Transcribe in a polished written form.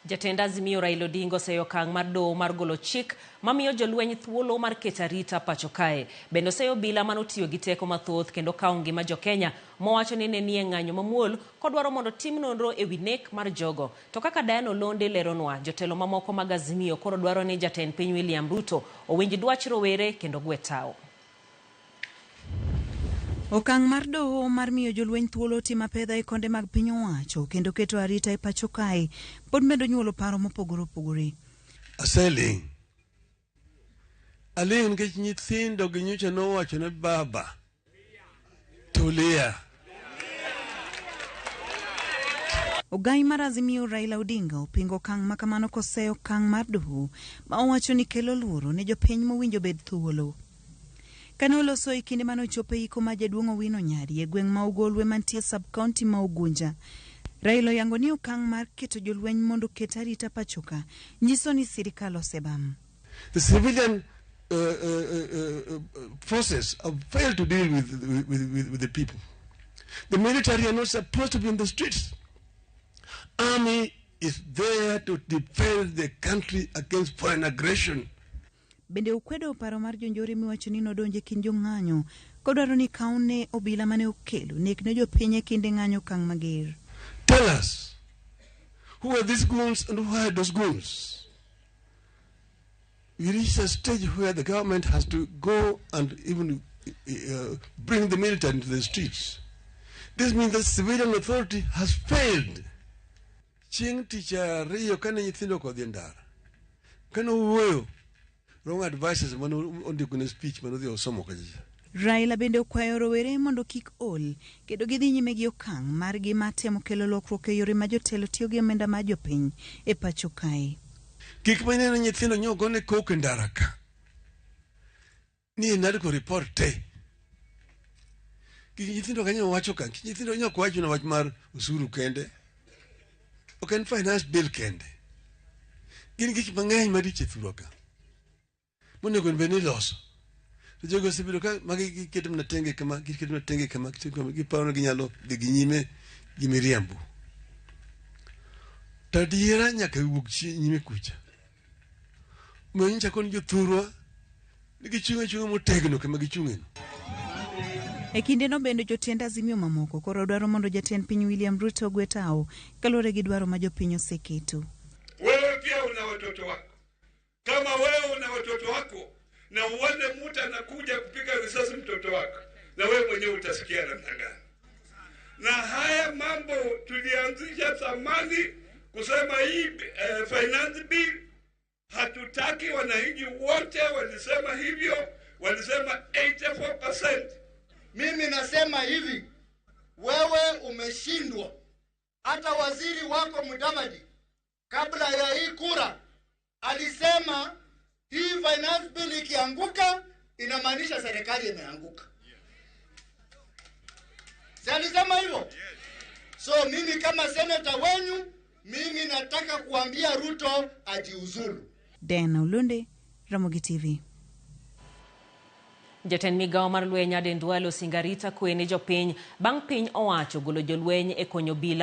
Jatend Azimio Raila Odinga oseyo okang' mar doho mar golo chik mamiyo jolweny thuolo mar keto arita pacho kae. Bende oseyo obila mane otiyo gi teko mathoth kendo kawo ngima jokenya mowacho ni ne nie ng'anyo mamuol kodwaro mondo tim nonro ewi nek mar jogo. To kaka Diana Olonde leronwa, jotelo mamoko mag Azimio koro dwaro ni jatend piny William Ruto owinj dwach rowere kendo gwe tawo. Okang' mar doho mar miyo jolweny thuolo timo apedha e konde mag piny owacho kendo keto arita e pacho kae pod medo nyuolo paro mopogore opogore. Aseling'. Aling' nikech nyithindo gi nyocha nowacho ne baba, tulia. Ogai mar Azimio Raila Odinga opingo okang' ma kamano koseyo okang' mar doho ma owacho ni kelo luoro ne jopiny mowinjo bed thuolo. Kane oloso e kinde mane ochopo e iko mar jaduong' Owino Nyari e gweng' ma Ugolwe mantie sub county ma Ugunja, Raila oyango ni okang' mar keto jolweny mondo oket arita pachoka nyiso ni sirikal osebam. The civilian forces have failed to deal with the people. The military are not supposed to be in the streets. Army is there to defend the country against foreign aggression. Bende okwedo paro mar jonjore miwacho ni nodonjo e kind jong'anyo kodwaro ni kawne obila mane okelo nek ne jopiny e kinde ng'anyo okang' mager. Tell us, who are these goons and who are those goons? We reach a stage where the government has to go and even bring the military into the streets. This means the civilian authority has failed. Chieng' tich ariyo kane nyithindo ok odhi e ndara, kane owuoyo, wrong advices mane ondiko ne speech mane odhi osomo kacha. Raila bende okwayo rowere mondo kik ol kendo gidhi nyime gi okang' margi mar temo kelo lokruok e yore ma jotelo tiyo gi omenda mar jopiny e pacho kae. Gik ma ineno nyithindo nyo gone koko e ndara ka ni inadequate report te. Gik nyithindo kanyo wacho ka, nyithindo nyo ok wach na wach mar osuru kende. Ok en finance bill kende. Gin gik mang'eny maricho e thurwa ka. Monego bed ni iloso. To jogi osebedo ka magi giketo mana tenge kama, giketo mana tenge kama, giketo kama, giparo ni ginyalo dhi gi nyime gi miriambo. To adiera nyaka wuog nyime kucha. Omiyo nyicha koni jothurwa ni gichung' achung'a motegno kama gichung'eno. E kindeno bende jotend Azimio mamoko koro dwaro mondo jatend piny William Ruto ogwe tawo kaluwore gi dwaro ma jopiny oseketo. Wewe pia una watoto wako. Kama wewe una watoto wako na uone mtu anakuja kupiga risasi mtoto wako, na wewe mwenyewe utasikia namna gani? Na haya mambo tulianzisha zamani kusema hii finance bill hatutaki. Wananchi wote walisema hivyo, walisema 84%. Mimi nasema hivi, wewe umeshindwa. Hata waziri wako Mudavadi kabla ya hii kura alisema hii finance bill ikianguka inamaanisha serikali imeanguka. Si alisema hivyo? So mimi kama seneta wenyu, mimi nataka kuambia Ruto ajiuzulu. Diana Olunde, Ramogi TV. Jatend migawo mar lweny Aden Duale osingo arita kwe ne jopiny bang' piny owacho golo jolweny e konyo obila.